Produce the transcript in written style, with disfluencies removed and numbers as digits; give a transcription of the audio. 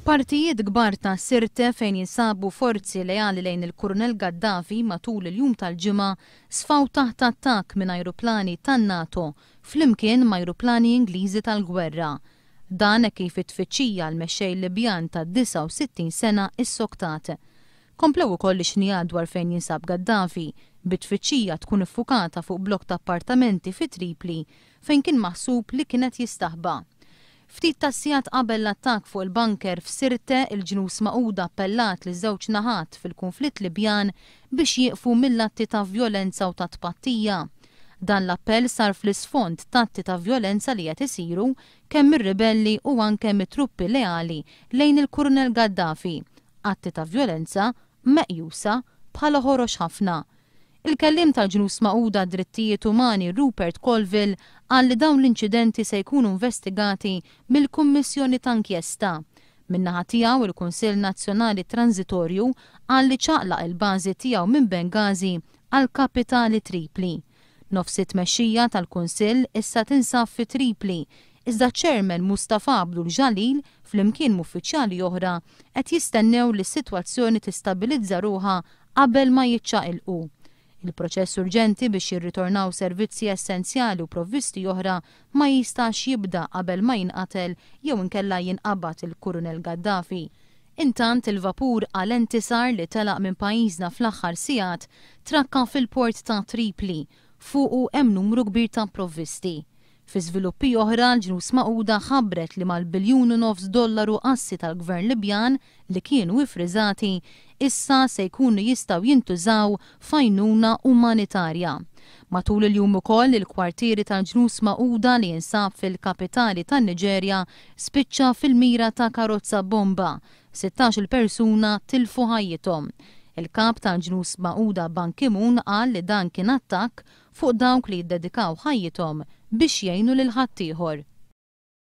Partijiet kbar ta' Sirte fejn jinsabu forzi leali lejn il-Kurunell Gaddafi matul il-jum tal-Ġimgħa sfaw taħt attakk minn ajruplani tan-NATO flimkien ma' ajruplani Ingliżi tal-gwerra. Dan hekk kif it-tfittxija għall-mexxej Libjan ta' 69 sena issoktat. Komplew ukoll ix-xnigħat dwar fejn jinsab Gaddafi, bit-tfittxija tkun iffukata fuq blokk ta' appartamenti fi Tripli fejn kien maħsub li kien qed jistaħba. Ftit tas-sigħat qabel l-attakk fuq il-bunker f'Sirte, il-Ġnus Magħquda appellat liż-żewġ naħat fil-kunflitt Libjan biex jieqfu mill-atti ta' vjolenza u ta' tpattija. Dan l-appell sar fl-isfond t'atti ta' vjolenza li qed isiru kemm mir-ribelli u anke mit-truppi leali lejn il-Kurunell Gaddafi, atti ta' vjolenza meqjusa bħala ħorox ħafna. Il-kelliem tal-Ġnus Magħquda għad-Drittijiet Umani Rupert Colville qal li dawn l-inċidenti se jkunu investigati mill-Kummissjoni ta' Inkjesta. Min-naħa tiegħu, il-Kunsill Nazzjonali Tranżitorju qal li ċaqlaq il-bażi tiegħu minn Benghazi għall-kapitali Tripli. Nofs it-tmexxija tal-Kunsill issa tinsab fi Tripli, iżda ċ-Chairman Mustafa Abdul Jalil flimkien m'uffiċjali oħra qed jistennew li s-sitwazzjoni tistabilizza ruħha qabel ma jiċċaqilqu. Il-proċess urġenti biex jirritornaw servizzi essenzjali u provvisti oħra ma jistax jibda qabel ma jinqatel jew inkella jinqabad il-Kurunell Gaddafi. Intant, il-vapur Al Entisar li telaq minn pajjiżna fl-aħħar sigħat trakka fil-port ta' Tripli. Fuqu hemm numru kbir ta' provvisti. Fi żviluppi oħra, l-Ġnus Magħquda ħabbret li mal-biljun u nofs dollaru assi tal-Gvern Libjan li kienu iffriżati, issa se jkunu jistgħu jintużaw f'għajnuna umanitarja. Matul il-jum ukoll, il-kwartieri tal-Ġnus Magħquda li jinsab fil-kapitali tan-Niġerja spiċċa fil-mira ta' karozza bomba, 16-il persuna tilfu ħajjithom. Il-Kap tal-Ġnus Magħquda Ban Ki-moon qal li dan kien attakk fuq dawk li jiddedikaw ħajjithom biex jgħinu lil ħaddieħor.